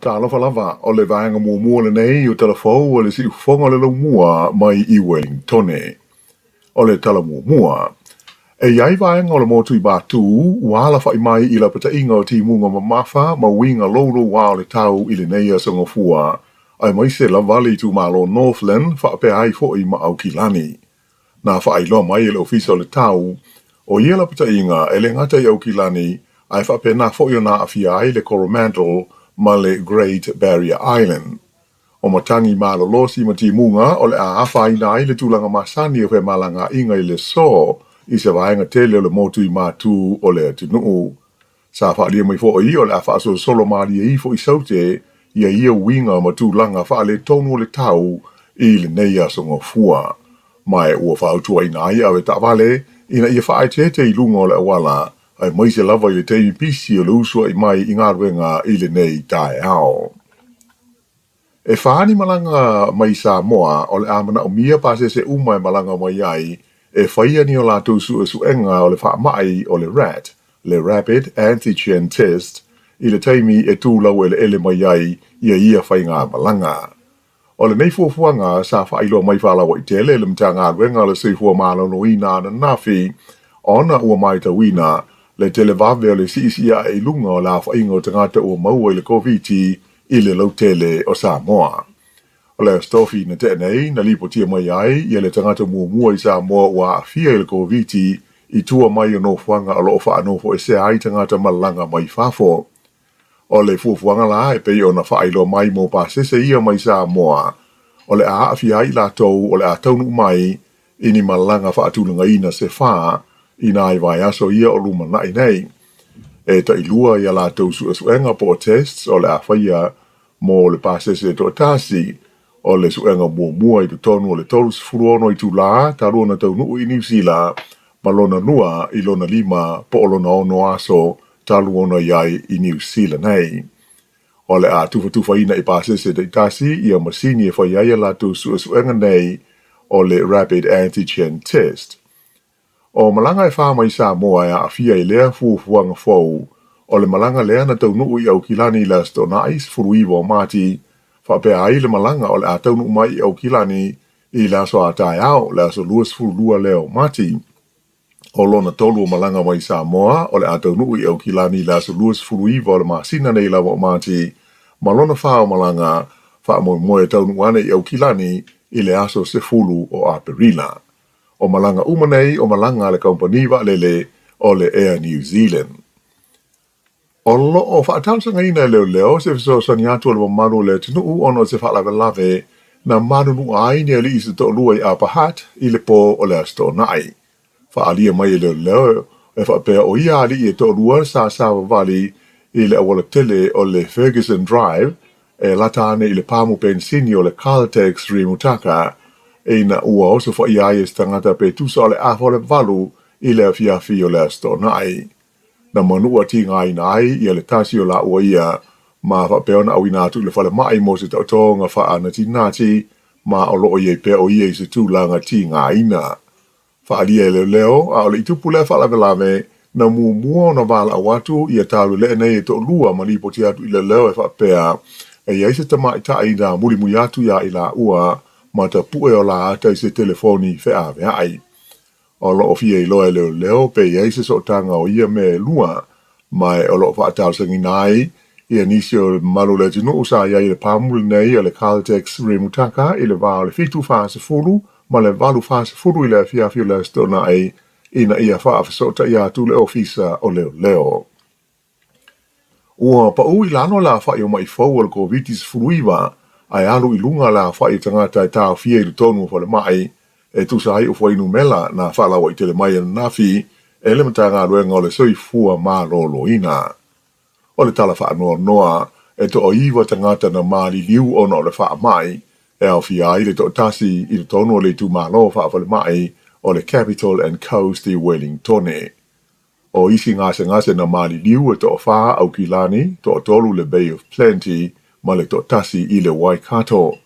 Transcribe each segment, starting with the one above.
Talofa lava, o le vaega muamua lenei o Tala Fou o le Siufofoga o le Laumua mai i Wellingtone. O le tala muamua, e i ai vaega o le motu i Matu ua alafa'i mai i lapataiga o timuga mamafa ma uiga loulouā o le tau i lenei aso Gafua, aemaise lava le itumalo Northland faapea ai foi ma Aukilani. Na faailoa mai e le Ofisa o le Tau, o ia lapataiga e le gata i Aukilani ae faapena foi ona aafia ai le Coromandel ma le Great Barrier Island. O matagi malolosi ma timuga o le a afaina ai le tulaga masani o femalagaaiga i le aso i se vaega tele o le motu i Matu o le atunuu. Sa faaalia mai foi o le a faasolosolo malie ifo i Saute ia ia uiga ma tulaga faaletonu o le tau i lenei aso Gafua. Ma ua fautuaina ai avetaavale ina ia faaeteete i luga o le auala aemaise lava i le taimi pisi o le usua'i mai i galuega i lenei taeao. E fa ni malaga mai Samoa o le a manaomia pasese uma e malaga mai ai e faia ni o latou suesuega o le faamai o le RAT, le Rapid Antigen Test, i le taimi e tu laueleele mai ai ia ia faigamalaga. O lenei fuafuaga sa faailoa mai faalauaitele e le Matagaluega o le Soifua Maloloina ananafi, ona ua matauina le televave o le siisii ae i luga o le aofaiga o tagata ua maua i le Koviti i le lautele o Samoa. O le Aso Tofi na tea nei na lipotia mai ai ia le tagata muamua i Samoa ua aafia i le Koviti i tua mai o nofoaga o lo o faanofoesea ai tagata malaga mai fafo. O le fuafuaga la e pei ona faailoa mai mo pasese ia mai Samoa, o le a aafia ai i latou o le a taunuu mai i ni malaga faatulagaina se fa i nai vaiaso ia o lumanai nei. E tailua ia latou suesuega po o tests o le a faia mo le pasese e toatasi, o le suega muamua i totonu o le 36 itulā talu ona taunuu i Niu Sila ma lona lua i lona lima po o lona ono aso talu ona i ai i Niu Sila nei. O le a tufatufaina i pasese taitasi ia masini e fai ai a latou suesuega nei o le Rapid Antigen Test. O malaga e fa mai Samoa e aafia i lea fuafuaga fou, o le malaga lea na taunuu i Aukilani i le Aso Toonai 19 o Mati, faapea ai le malaga o le a taunuu mai i Aukilani i le aso a taeao, le aso 22 lea o Mati. O lona tolu o malaga mai Samoa o le a taunuu i Aukilani i le aso 29 o le masina nei lava o Mati, ma lona fa o malaga faamoemoe e taunuu ane i Aukilani i le aso 10 o Aperila. O malaga uma nei o malaga a le kamupani vaalele o le Air New Zealand. O lo o faatalosagaina e leoleo se fesoasoani atu a le mamalu o le atunuu ona o se faalavelave na manunua ai ni alii se toalua i Upper Hutt i le pō o le Aso Toonai. Faaalia mai e leoleo e faapea o ia alii e toalua sa savavali i le auala tele o le Ferguson Drive e lata ane i le pamu penisini o le Caltex Rimutaka ina ua osofaia ai e se tagata pe tusa o le afa o le valu i le afiafi o le Aso Toonai. Na manua tigaina ai ia le tasi o laua ia ma faapea ona auina atu i le falemai mo se taotoga faanatinati ma o lo o i ai pea o ia i se tulaga tigaina. Faaalia e leoleo, a o le i tupu lea faalavelave, na muamua ona valaau atu ia taulele'e nei e toalua ma lipoti atu i leoleo e faapea, e i ai se tamaitai na mulimuli atu iā i laua ma tapu'e o la ata i se telefoni feavea'i. O lo o fia iloa e leoleo pe i ai se sootaga o ia mea e lua, ma o lo o faatalosagaina ai ia nisi o le mamalu o le atunuu sa i ai i le pamu lenei o le Caltex Rimutaka i le va o le 7:40 ma le 8:40 i le afiafi o le Aso Toonai ina ia faafesootaia atu le Ofisa o Leoleo. Ua paʻū i lalo le afaʻi o maʻi fou o le Koviti-19 ae alu i luga le afaʻi o tagata e taofia i totonu o falemai e tusa ai o fuainumela na faalauaitele mai ananafi e le Matagaluega o le Soifua Maloloina. O le tala faanoanoa, e toaiwa tagata na maliliu ona o le faamai, e aofia ai le toatasi i totonu o le itumalo faafalemai o le Capital and Coast i Wellingtone. O isi gasegase na maliliu e toafa Aukilani, toatolu le Bay of Plenty ma le toatasi i le Waikato.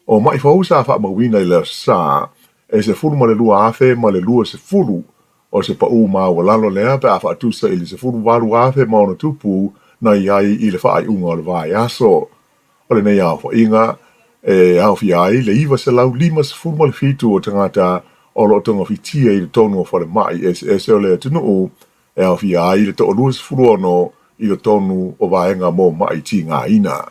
O maʻi fou sa faamauina i le Aso Sa, e 12,000 ma le 20, o se paʻū maualalo lea pe a faatusa i le 18,000 ma ona tupu na i ai i le faaiuga o le vaiaso. O lenei aofaiga e aofia ai le 957 o tagata o lo o togafitia i totonu o falemai eseese o le atunuu, e aofia ai le 26 i totonu o vaega mo ma'i tigaina.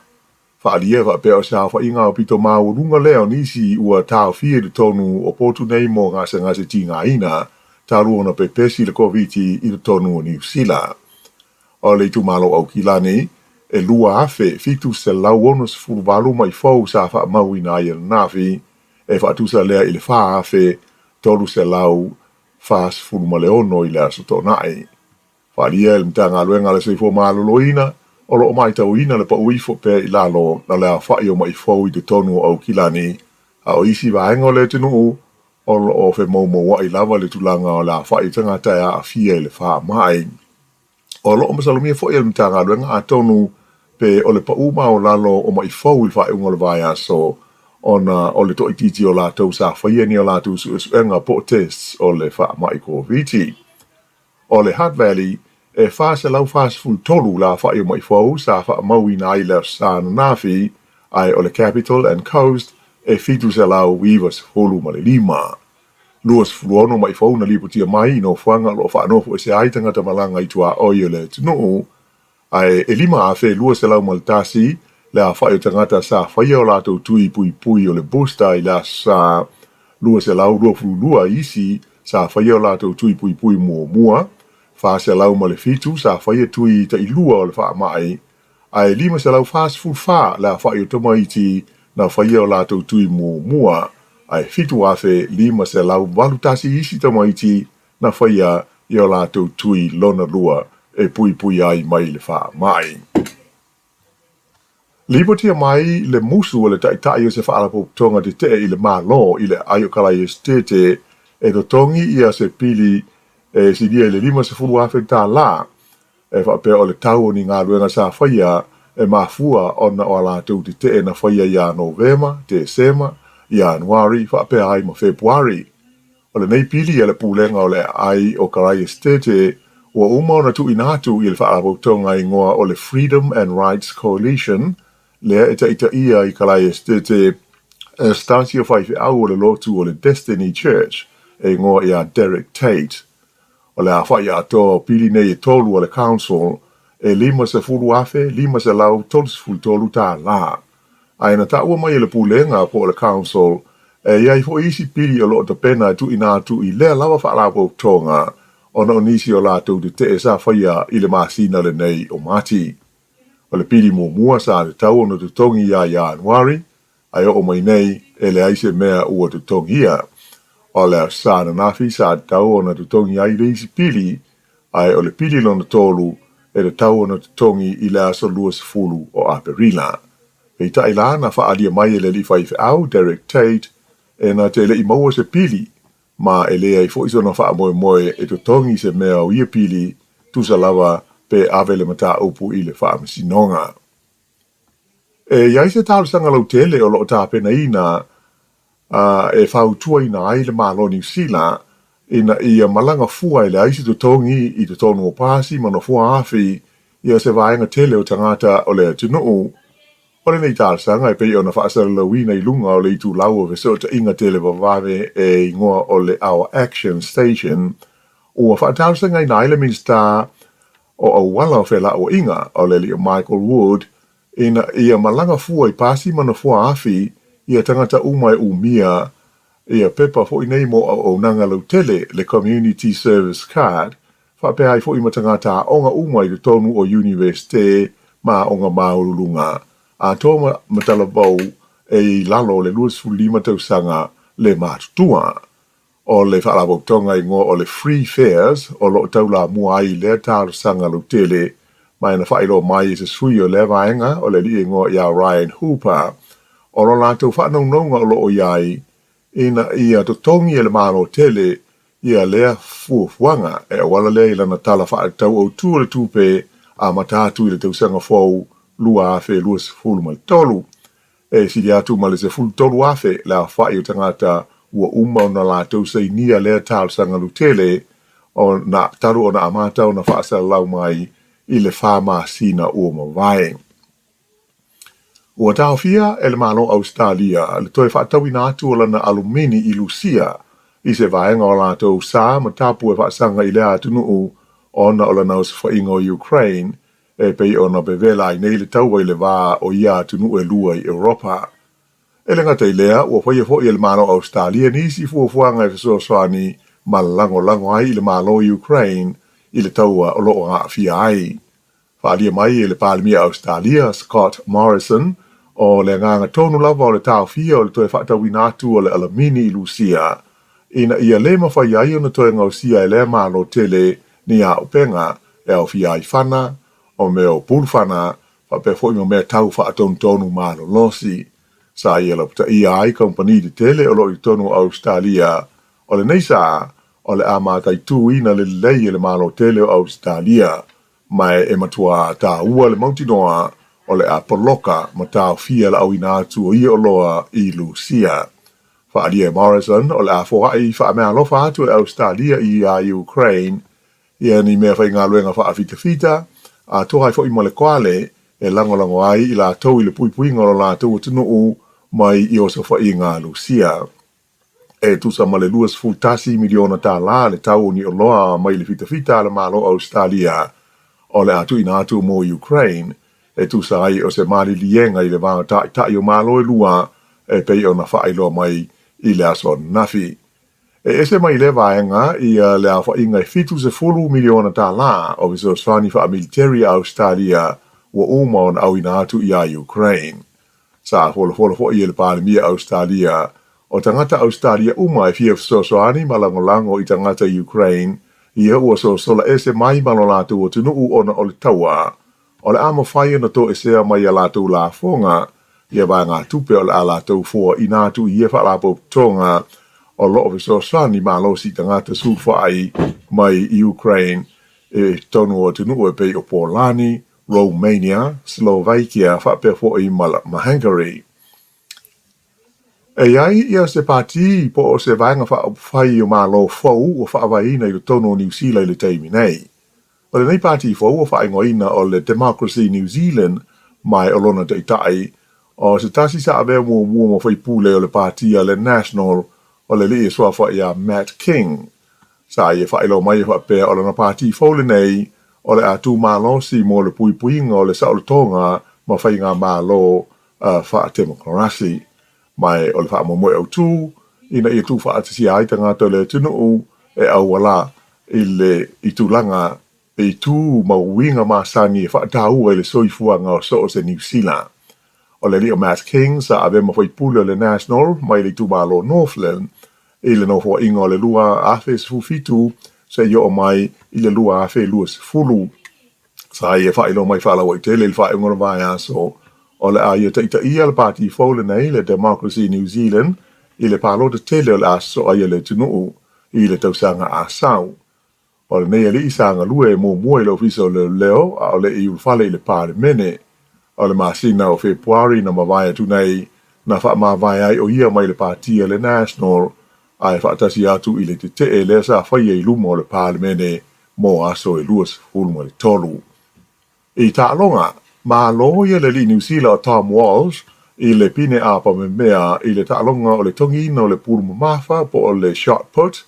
Faaalia e faapea o se aofaiga aupito maualuga lea o nisi ua taofia i totonu o potu nei mo gasegase tigaina talu ona pepesi le Koviti i totonu o Niu Sila. O le itumalo o Aukilani, e 2,768 ma'i fou sa faamauina ai ananafi, e faatusa lea i le 4,346 i le Aso Toonai. Faaalia e le Matagaluega a le Soifua Maloloina, o lo o matauina le pau ifo pea i lalo o le aofai o ma'i fou i totonu o Aukilani, a o isi vaega o le atunuu, o lo o femoumoua'i lava le tulaga o le aofai o tagata e aafia i le faamai. O lo o masalomia foi e le Matagaluega atonu pe o le pau maualalo o ma'i fou i le faaiuga o le vaiaso ona o le toaitiiti o latou sa faia ni a latou suesuega po o tests o le faamai Koviti. O le Hutt Valley, e 443 le aofai o ma'i fou sa faamauina ai i le Aso Sa ananafi, ae o le Capital and Coast e 795. 26 ma'i fou na lipotia mai i nofoaga o lo o faanofoesea ai tagata malaga i tuaoi o le atunuu, ae e 5,201 le aofai o tagata sa faia o latou tui puipui o le booster i le Aso Sa, 222 isi sa faia o latou tui puipui muamua, 407 sa faia tui tailua o le faamai, ae 544 le aofai o tamaiti na faia o latou tui muamua, ae 7,581 isi tamaiti na faia i o latou tui lona lua e puipui ai mai le faamai. Lipotia mai le musu o le taitai o se faalapotopotoga tetee i le Malo i le Aiokalai Esetete e totogi ia se pili e silia i le $50,000 e faapea o le tau o ni galuega sa faia e mafua ona o a latou tetee na faia ia Novema, Tesema, Ianuari faapea ai ma Fepuari. O lenei pili a le Pulega o le Aai o Kalai Esetete ua uma ona tuuina atu i le Faalapotopotoga igoa o le Freedom and Rights Coalition lea e taitaia i Kalai Esetete e se tasi o faifeau o le lotu o le Destiny Church e igoa ia Derek Tate. O le aofai atoa o pili nei e tolu a le Council e $50,533. Ae na taua mai e le Pulega po o le Council e i ai foi isi pili o lo o tapena e tuuina atu i lea lava faalapotopotoga ona o nisi o latou tetee sa faia i le masina lenei o Mati. O le pili muamua sa tatau ona totogi ia Ianuari, ae oo mai nei e leai se mea ua totogia. O le Aso Sa ananafi sa tatau ona totogi ai le isi pili, ae o le pili lona tolu e tatau ona totogi i le aso 20 o Aperila. Peitai la na faaalia mai e le alii faifeau Derek Tate e na te le i maua se pili, ma e leai foi sona faamoemoe e totogi se mea o ia pili, tusa lava pe ave le mataupu i le faamasinoga. E i ai se talosaga lautele o lo o tapenaina e fautuaina ai le Malo o Niu Sila ina ia malaga fua e leai se totogi i totonu o pasi ma nofoa afi ia se vaega tele o tagata o le atunuu. O lenei talosaga e pei ona faasalalauina i luga o le itulau o fesootaiga televavave e igoa o le Our Action Station, ua faatalosagaina ai le Minisita o Auala o Felauaiga o le alii o Michael Wood ina ia malaga fua i pasi ma nofoa afi ia tagata uma e umia ia pepa foi nei mo auaunaga lautele, le Community Service Card, faapea ai foi ma tagata aoga uma i totonu o Iunivesite ma aoga maualuluga atoa ma talavou e i lalo o le 25 tausaga le matutua. O le faalapotopotoga igoa o le Free Fares o lo o taulamua ai i lea talosaga lautele, ma e na faailoa mai e se sui o lea vaega o le alii igoa ia Ryan Hooper, o lo latou faanaunauga o lo o i ai ina ia totogi e le Malo tele ia lea fuafuaga e auala lea i lana Tala Faatatau Autu o le Tupe amata atu i le tausaga fou 2023. E sili atu ma le 13,000 le aofai o tagata ua uma ona latou sainia lea talosaga lautele, ona talu ona amata ona faasalalau mai i le 4 masina ua mavae. Ua taofia e le Malo o Ausetalia le toe faatauina atu o lana alumini i Lusia i se vaega o latou sa ma tapu e faasaga i lea atunuu ona o lana osofaiga o Ukraine e pei ona vevela ai nei le taua i le va o ia atunuu e lua i Europa. E le gata i lea, ua faia foi e le Malo o Ausetalia nisi fuafuaga e fesoasoani ma lagolago ai i le Malo o Ukraine i le taua o lo o aafia ai. Faaalia mai e le Palemia o Ausetalia, Scott Morrison, o le agaga tonu lava o le taofia o le toe faatauina atu o le alamini i Lusia, ina ia le mafai ai ona toe gaosia e lea Malo tele ni auupega e aofia ai fana, o mea o pulufana, faapea foi ma mea tau faatonutonu malolosi. Sa ia lapataia ai kamupani tetele o lo o i totonu o Ausetalia. O lenei sa, o le a mataituina lelei e le Malo tele o Ausetalia, ma e matuā taua le mautinoa o le a poloka ma taofia le auina atu o ia oloa i Lusia. Faaalia e Morrison o le a foai faameaalofa atu e Ausetalia iā Ukraine ia ni meafaigaluega faafitafita, atoa ai foi ma le koale e lagolago ai i latou i le puipuiga o lo latou atunuu mai i osofaiga a Lusia. E tusa ma le $21 miliona le tau o ni oloa mai le fitafita a le Malo o Ausetalia o le a tuuina atu mo Ukraine e tusa ai o se maliliega i le va o taitai o Malo e lua e pei ona faailoa mai i le aso ananafi. E ese mai lea vaega ia le aofaiga e $70 miliona o fesoasoani faamiliteri a Ausetalia ua uma ona auina atu iā Ukraine. Sa folafola foi e le Palemia o Ausetalia, o tagata Ausetalia uma e fia fesoasoani ma lagolago i tagata Ukraine ia ua sosola ese mai ma lo latou atunuu ona o le taua, o le a mafai ona toesea mai ia latou lafoga ia vaegatupe o le a latou foaina atu i ia faalapotopotoga o lo o fesoasoani malosi i tagata sulufai mai i Ukraine i totonu o atunuu e pei o Polani, Romania, Slovakia faapea foi ma Hungary. E i ai ia se pati po o se vaega faaupufai o Malo fou ua faavaeina i totonu o Niu Sila i le taimi nei. O lenei pati fou ua faaigoaina o le Democracy New Zealand ma o lona taitai o se tasi sa avea muamua ma faipule o le pati a le National, o le alii e suafa ia Matt King. Sa ia faailoa mai e faapea o lana pati fou lenei o le a tumalosi mo le puipuiga o le saolotoga ma faigamalo faatemokarasi. Ma o le faamoemoe autu ina ia tuufaatasia ai tagata o le atunuu e auala i le i tulaga i tu ma uiga masani e faataua i le soifuaga o so o se Niu Sila. O le alii o Matt King sa avea ma faipule o le National mai le itumalo Northland i le nofoaiga o le 2017 seia oo mai i le 2020. Sa ia faailoa mai faalauaitele i le faaiuga o le vaiaso o le a ia taitaia le pati fou lenei, le Democracy New Zealand, i le palota tele o le a sosoo ai e le atunuu i le tausaga a sau. O lenei alii sa galue muamua i le Ofisa o Leoleo a o le i ulufale i le Palemene. O le masina o Fepuari na mavae atu nei na faamavae ai o ia mai le pati a le National ae faatasi atu i le tetee lea sa faia i luma o le Palemene mo aso e 23. I taaloga, malo ia le alii Niu Sila o Tom Walsh i le pine apamemea i le taaloga o le togiina o le pulu mamafa po o le shot put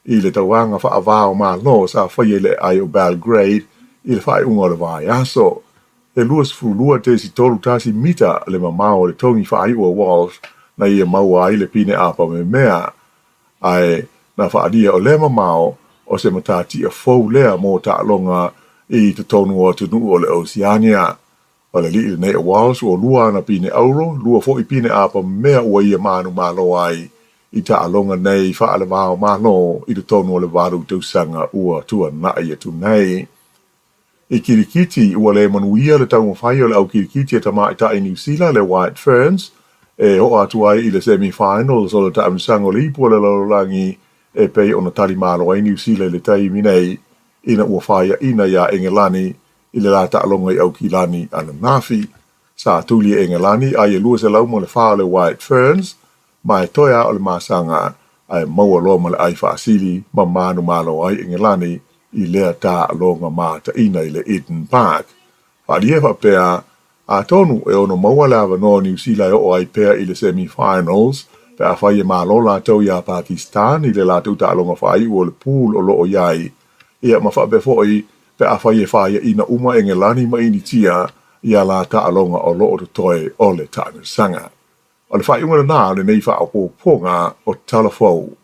i le tauaga faava o Malo sa faia i le aai o Belgrade i le faaiuga o le vaiaso. E 22.31 mita le mamao o le togi faaiu a Walsh na ia maua ai le pine apamemea, ae na faaalia o lea mamao o se matatia fou lea mo taaloga i totonu o atunuu o le Oceania. O le alii lenei o Walsh ua lua ana pine auro, lua foi pine apamemea ua ia manumalo ai i taaloga nei faaleva o Malo i totonu o le 8 tausaga ua tuanai atu nei. I kirikiti, ua le manuia le taumafai o le au kirikiti a tamaitai Niu Sila, le White Ferns, e oo atu ai i le semi-finals o le taamilosaga o le Ipu o le Lalolagi e pei ona talimalo ai Niu Sila i le taimi nei ina ua faiaina iā Engelani i le la taaloga i Aukilani ananafi. Sa tuli e Engelani ai e 204 le White Ferns, ma e toe a o le masaga ae maua loa ma le ai faasili ma manumalo ai Engelani. i lea taaloga mataina i le Eden Park. Faaalia e faapea, Atonu e ono maua le avanoa o Niu Sila e oo ai pea i le semi-finals pe afai e malo latou iā Pakistan i le latou taaloga faaiu o le pool o lo o i ai, ia ma faapea foi pe afai e faiaina uma Engelani ma Initia i a la taaloga o lo o totoe o le taamilosaga. O le faaiuga lena o lenei faaopoopoga o Tala Fou.